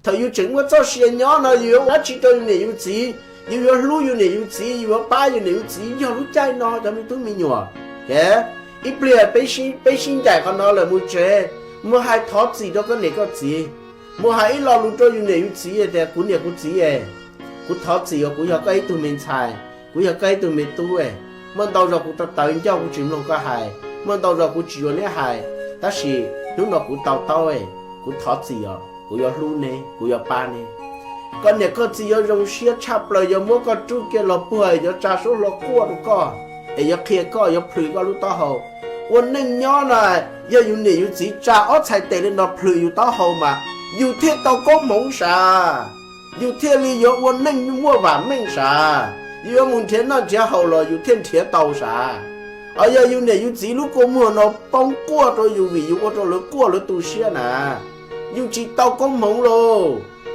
Thaum yus tseem muaj txoj sia nyob no yus yuav ua dab tsi rau yus niam yus txiv? Yus yuav hlub yus niam yus txiv, yus yuav pab yus niam yus txiv yog lub caij no cov me tub me nyuam. Ib pliag peb sib ncaim qhov no lawm mus tsev, mus hais thov txim rau koj niam koj txiv, mus hais ib lo lus rau yus niam yus txiv tias kuv niam kuv txiv, kuv thov txim uas kuv yog koj ib tug me ntxhais, kuv yog koj ib tug me tub, muaj ntau zaus kuv tau tawv ncauj kuv tsis mloog koj hais, muaj ntau zaus kuv tsis yuav neb hais, tab sis hnub no kuv tau taub, kuv thov txim os, kuv yuav hlub neb, kuv yuav pab neb. Koj niam koj txiv yuav zoo siab tshaj plaws, yuav muab koj rub kiag los puag, yuav tsa suab hlua quaj rau koj, es yuav qhia koj, yuav plhws koj lub taub hau. Ua neej nyob no, yog yus niam yus txiv tsa ob txhais tes li no plhws yus taub hau mas yus thiaj tau koob hmoov sav, yus thiaj li yuav ua neej muaj vam meej sav. Yus yuav mus nrhiav noj nrhiav haus los yus thiaj nrhiav tau sav. Os, yog yus niam yus txiv lub kua muag no poob quaj rau yus vim yus ua rau lawv quaj lawv tu siab na, yus tsis tau koob hmoov lauj.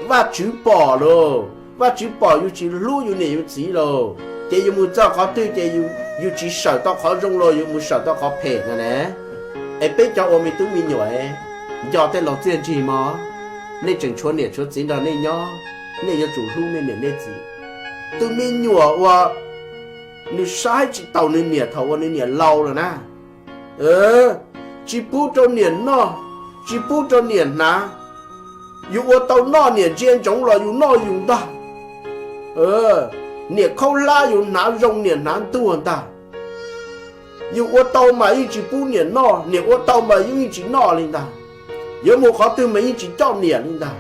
Vajtswv pom lauj, Vajtswv pom yus tsis hlub yus niam yus txiv lauj, ces yus mus txog qhov twg ces yus tsis sawm tau qhov zoo los yus mus sawm tau qhov phem no ne. Es peb cov ua me tub me nyuam, nco tej laus txiaj ntsig mog, nej tseem tshuav niam tshuav txiv nrog nej nyob, nej yuav tsum hlub nej niam nej txiv. Tus me nyuam uas nws saib tsis taus nws niam thaum uas nws niam laus lawm na, tsis pub rau niam noj, tsis pub rau niam hnav. Yus ua tau noj niam ntsia ntsoov los yus noj yus ntag. Niam khaub hlab yus hnav zoo niam hnav ntuag ntag. Yus ua tau mas yeej tsis pub niam noj, niam ua tau mas yus yeej tsis noj li ntag. Yuav mus qhov twg mas yeej tsis coj niam li ntag.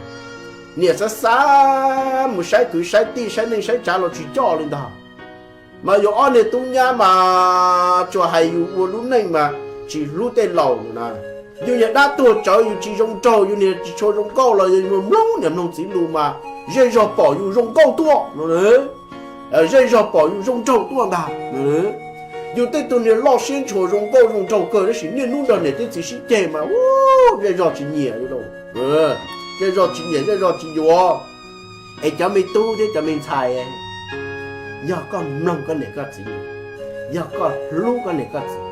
Niam xav xav mus saib kwv saib tij saib neej saib tsav los tsis coj li ntag. Mas yus ob niag tub nyab mas tsuas hais yus ua lub neej mas tsis hlub tej laus na. Yus niag dab tuag tsawv yus tsis zoo nraug, yus niag tsis tshua zoo nkauj los yus mloog niam mloog txiv lus mas zej zog pom yus zoo nkauj tuaj no, zej zog pom yus zoo nraug tuaj ntag. Yus tej tug niag loj siab ntshua zoo nkauj zoo nraug kawg tab sis niaj hnub nrog niam thiab txiv sib ceg mas zej zog tsis nyiam li lauj. Zej zog tsis nyiam zej zog tsis yuav. Es cov me tub thiab cov me ntxhais, yog koj mloog koj niam koj txiv, yog koj hlub koj niam koj txiv,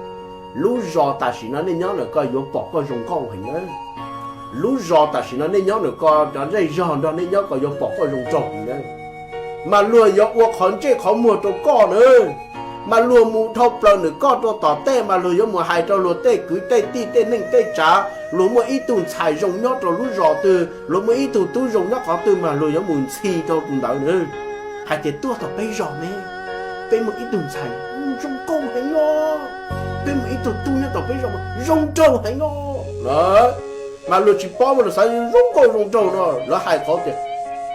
lub zos tam sim no nej nyob ntawm ko yuav pom koj zoo nkauj heev nawb. Lub zos tam sim no nej nyob ntawm ko cov zej zog nrog nej nyob ko yuav pom koj zoo nraug heev nawb. Mas luag yuav ua qhov ntsej qhov muag rau koj nawb. Mas luag mus dhau plaws ntawm koj rau tom tej mas luag yuav mus hais rau luag tej kwv tej tij tej neej tej tsav, luag muaj ib tug ntxhais zoo nyob rau lub zos twg, luag muaj ib tug tub zoo nyob qhov twg mas luag yuav mus ntxhi rau tus ntawd nawb. Hais tias tuaj tom peb zos ne, peb muaj ib tug ntxhais zoo nkauj heev no, peb muaj ib tug tub nyob tom peb zos zoo nraug heev no. Mas luag tsis paub mas luag xav zoo nkauj zoo nraug no, lawv hais qhov tias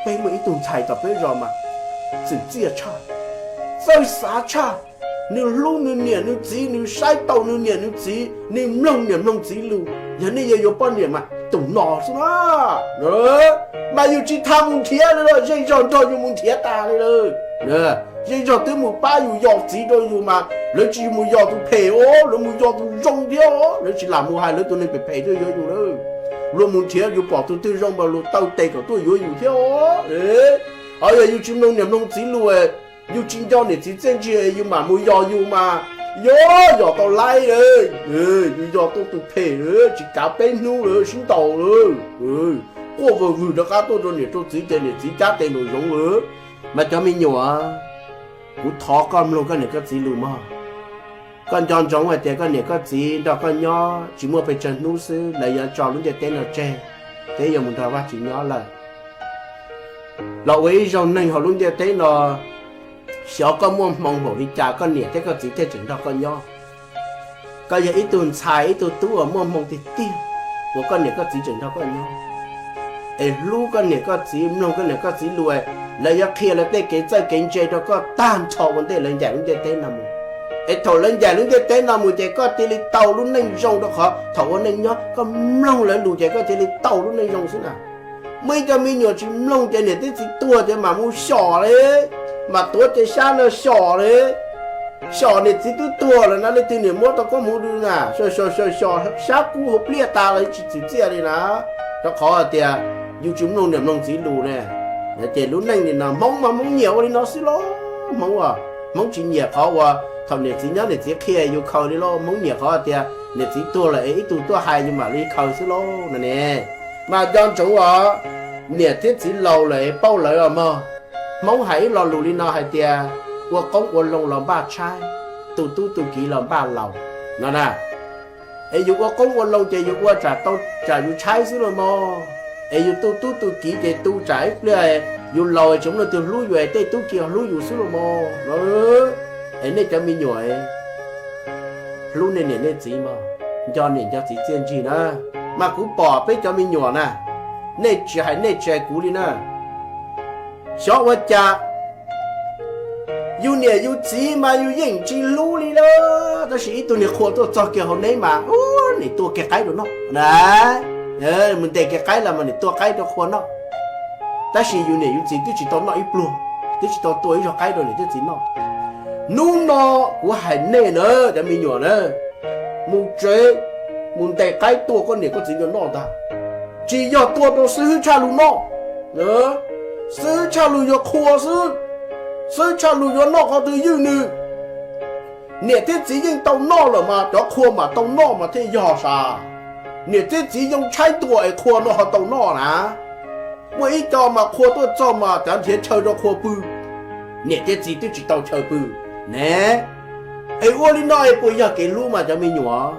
peb muaj ib tug ntxhais tom peb zos mas txwm txiaj tshaj, txawj xav tshaj, nws hlub nws niam nws txiv, nws saib taus nws niam nws txiv, nws mloog niam mloog txiv lus, yog nej yuav yuav poj niam mas tus no xwb na. Mas yus tsis tas mus nrhiav li los zej zog nrog yus mus nrhiav tas li lawm. Zej zog twb mus pab yus yos txiv rau yus mas lawv tsis mus yos tus phem os, lawv mus yos tus zoo thiab os, lawv tsis lam mus hais lawv tus neeg phem phem tuaj yuav yus lawm. Luag mus nrhiav yus pom tus twg zoo mas luag taw tes kom tuaj yuav yus thiab os. Ho yog yus tsis mloog niam mloog txiv lus, yus tsis nco niam txiv txiaj ntsig yus mam mus yos yus mas yog yos tau laib, yus yos tau tus phem tsis kav peb hnub lawm sib ntaus lawm, quaj vwg vwg rov qab tuaj rau niam rau txiv ces niam txiv cab tes nraum zoov lawm. Mas cov me nyuam, kuv thov koj mloog koj niam koj txiv lus mog. Koj nco ntsoov hais tias koj niam koj txiv nrog koj nyob tsis muaj pes tsawg hnub xwb lawv yuav tso lub ntiaj teb no tseg, thiab yuav mus nrog Vajtswv nyob lawm. Los ua ib zaug neeg hauv lub ntiaj teb no, xyov koj muaj hmoo npaum li cas koj niam thiab koj txiv thiaj tseem nrog koj nyob. Koj yog ib tug ntxhais ib tug tub uas muaj hmoo tiag tiag uas koj niam koj txiv tseem nrog koj nyob, es hlub koj niam koj txiv, mloog koj niam koj txiv lus, lawv yuav qhia lawv tej kev txawj kev ntse rau koj tag nrho ua ntej lawv ncaim lub ntiaj teb no mus. Es thaum lawv ncaim lub ntiaj teb no mus ces koj cia li tau lub neej zoo, rau qhov thaum ua neej nyob koj mloog lawv lus ces koj cia li tau lub neej zoo xwb na. Muaj ib co me nyuam tsis mloog ces niam thiab txiv tuag ces mam mus xyom li, mam tuav cev xyab no xyom li. Xyom niam txiv twb tuag lawm na, leej twg niam muab tau koob hmoov rau na, xyom xyab kub hauv pliaj tas los tsis txwm txiaj li na. Rau qhov hais tias yus tsis mloog niam mloog txiv lus ne, ces lub neej li no Hmoob mas Hmoob nyiam ua li no xwb lauj. Hmoob, Hmoob tsis nyiam qhov uas thaum niam txiv nyob niam txiv qhia yus khaws li lauj. Hmoob nyiam qhov tias niam txiv tuag lawm es ib tug tuaj hais yus mam li khaws xwb lauj no ne. Mas nco ntsoov os, Niam thiab txiv laus lawm es paub lawv os mog. Hmoob hais ib lo lus li no hais tias, ua qoob ua loo los npaj tshaib, tu tub tu kiv los npaj laus no na. Es yus ua qoob ua loo ces yus ua tsam tau tsam yus tshaib xwb los mog. Es yus tu tub tu kiv ces tu tsam ib pliag yus laus tsis muaj leej twg hlub yus es tej tub ki hlub yus xwb los mog. Es nej cov me nyuam, hlub nej niam nej txiv mog, nco niam nco txiv txiaj ntsig na. Mas kuv pom peb cov me nyuam na, nej tsis hais nej tsis hais kuv li na, xyov ua cas yus niam yus txiv mas yus yeej tsis hlub li lawm, tab sis ib tug niag qhua tuaj txog kiag hauv neb mas nim tua kiag qaib rau noj na. Mus ntes kiag qaib los mas nim tua qaib rau qhua noj. Tab sis yus niam yus txiv twb tsis tau noj ib pluag, twb tsis tau tua ib zaug qaib rau niam thiab txiv noj. Hnub no kuv hais nej na, cov me nyuam na, mus tsev, mus ntes qaib tua koj niam koj txiv nkawd noj ntag. Tsis yog tua rau xib hwb tshaj lus noj, xib hwb tshaj lus yuav qhua xwb, xib hwb tshaj lus yuav noj qhov twg ywj nws. Niam thiab txiv yeej tau noj lawm mas cov qhua mam tau noj mas thiaj yog sav. Niam thiab txiv yoo tshaib ntua es qhua no ho tau noj na. Muaj ib co mas qhua tuaj txog mas cav nrhiav chaw rau qhua pw, niam thiab txiv twb tsis tau chaw pw ne. Es ua li no es puas yog kev hlub mas cov me nyuam?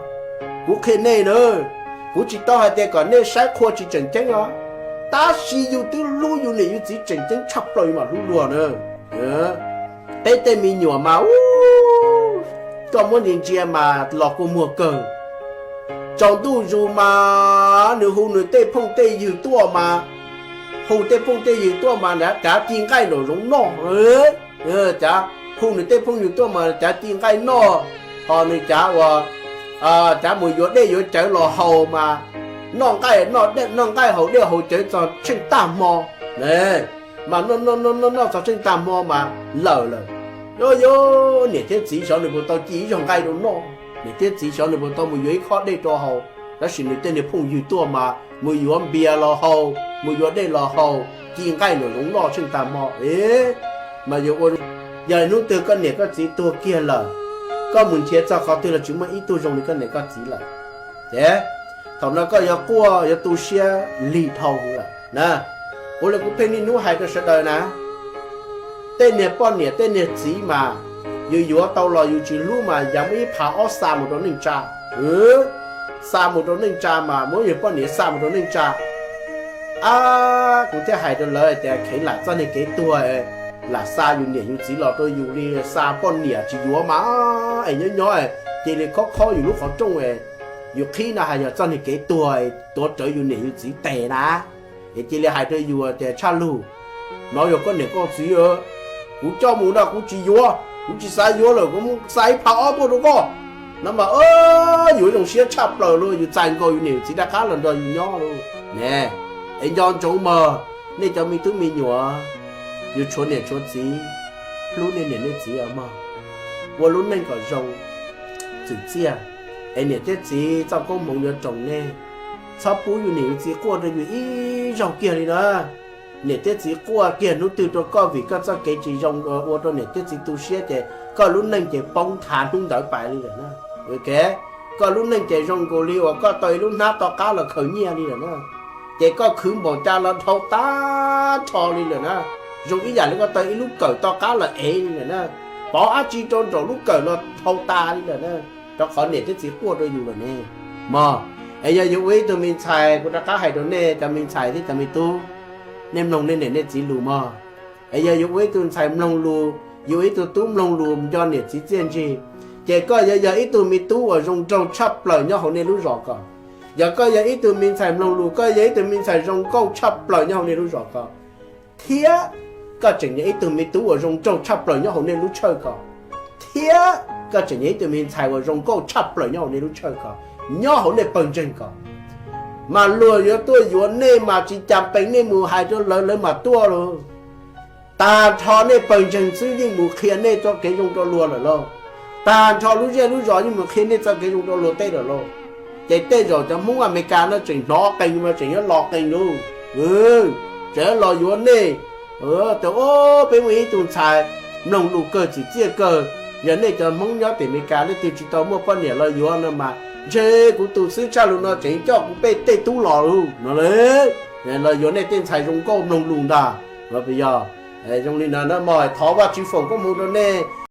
Kuv qhia nej na, kuv tsis tau hais tias kom nej saib qhua tsis tseem ceeb os, tab sis yus twb hlub yus niam yus txiv tseem ceeb tshaj plaws yus mam hlub luag na. Peb tej me nyuam mas, koj muab ntsia ntsia mas los kua muag kawg. Tsaus ntuj zus mas nws hu nws tej phooj tej ywg tuaj mas, hu tej phooj tej ywg tuaj mas cav ci nqaij nraum zoov noj. Cav hu nws tej phooj ywg tuaj mas cav ci nqaij noj, ho nws cav ua, cav mus yuav dej yuav cawv los haus mas noj nqaij, noj nqaij haus dej haus cawv txog tsheej tag hmo. Mas noj noj noj noj txog tsheej tag hmo mas lawm lawm. Yuav yuav niam thiab txiv xyov nws puas tau ci ib zaug nqaij rau noj, niam thiab txiv xyov nws puas tau mus yuav ib khob dej rau haus, tab sis nws tej niag phooj ywg tuaj mas mus yuav npias los haus, mus yuav dej los haus, ci nqaij nraum zoov noj tsheej tag hmo. Mas yuav ua, yog hnub twg koj niam koj txiv tuag kiag lawm, koj mus nrhiav txog qhov twg los tsis muaj ib tug zoo li koj niam koj txiv lawm. Ces thaum no koj yuav quaj yuav tu siab lig dhau lawm na. Ua li kuv pheej niaj hnub hais rau sawv daws na, tej niag poj niam tej niag txiv mas yus yuav tau los yus tsis hlub mas yus muab ib phav ob xa mus rau neej tsa, xa mus rau neej tsa mas muab yus poj niam xa mus rau neej tsa. Ab, kuv thiaj hais rau lawv tias kheev lam txoj niag kev tuag, lam xa yus niam yus txiv los rau yus li xa poj niam tsis yuav mas es nyob nyob cia li khob khob yus lub qhov rooj, yus qhib no hais yog txoj niag kev tuag tuav rawv yus niam yus txiv tes na. Es cia li hais rau yus tias tshaj lug, no yog koj niam koj txiv, kuv coj mus no kuv tsis yuav, kuv tsis xav yuav lawm, kuv xa ib phav ob tuaj rau koj no mas yuav zoo siab tshaj plaws li, yus txais nkaus yus niam yus txiv rov qab los nrog yus nyob lauj ne. Es nco ntsoov mog, nej cov me tub me nyuam, yus tshuav niam tshuav txiv, hlub nej niam nej txiv os mog, ua lub neej kom zoo, txwm txiaj, es niam thiab txiv txoj koob hmoov yuav roos nej. Txhob pub yus niam yus txiv quaj rau yus ib zaug kiag li na. Niam thiab txiv quaj kiag hnub twg rau koj vim koj txoj kev tsis zoo ua rau niam thiab txiv tu siab ces koj lub neej ces poob nthav hnub ntawd pais li lawm na. Koj lub neej ces zoo nkaus li uas koj tau ib lub hnab to qab los khaws nyiaj li lawm na. Ces koj khwv npaum cas los dhau tag nrho li lawm na. Zoo ib yam li koj tau ib lub kawm to qab los ev li lawm na. Pov dab tsi rau nraum lub kawm los dhau tas li lawm na. Rau qhov niam thiab txiv quaj rau yus lawm ne. Mog, es yog yus ua ib tug me ntxhais, kuv rov qab hais rau nej cov me ntxhais thiab cov me tub, nej mloog nej niam nej txiv lus mog. Es yog yus ua ib tug ntxhais mloog lus, yus ua ib tug tub mloog lus nco niam txiv txiaj ntsig, ces koj yuav yog ib tug me tub uas zoo nraug tshaj plaws nyob hauv nej lub zos ko. Yog koj yog ib tug me ntxhais mloog lus, koj yog ib tug me ntxhais zoo nkauj tshaj plaws nyob hauv nej lub zos ko, thiab koj tseem yog ib tug me tub uas zoo nraug tshaj plaws nyob hauv nej lub tshawj ko, thiab koj tseem yog ib tug me ntxhais uas zoo nkauj tshaj plaws nyob hauv nej lub tshawj ko, nyob hauv nej pawg ntseeg ko, mas luag yuav tuaj yuav nej mas tsis cas pees nej mus hais rau lawv, lawv mam tuaj lauj. Tag nrho nej pawg ntseeg xwb yeej mus qhia nej txoj kev zoo rau luag lawm lauj. Tag nrho lub zej lub zos yeej mus qhia nej txoj kev zoo rau luag tej lawm lauj. Ces tej zaum cov Hmoob Amelikas no tseem hnov qees mas tseem yuav los qees lauj, tseem yuav los yuav nej. Tias, o, peb muaj ib tug ntxhais mloog lus kawg txim txiaj kawg, yog nej cov Hmoob nyob tim Amelikas leej twg tsis tau muaj poj niam los yuav no mas ntshe kuv tus xib hwb tshaj lus no tseem coj kuv peb tej tub los lauj no lauj. los yuav nej tej ntxhais zoo nkauj mloog lus ntag. Los puas yog? Zoo li no na mog, thov Vajtswv foom koob hmoov rau nej.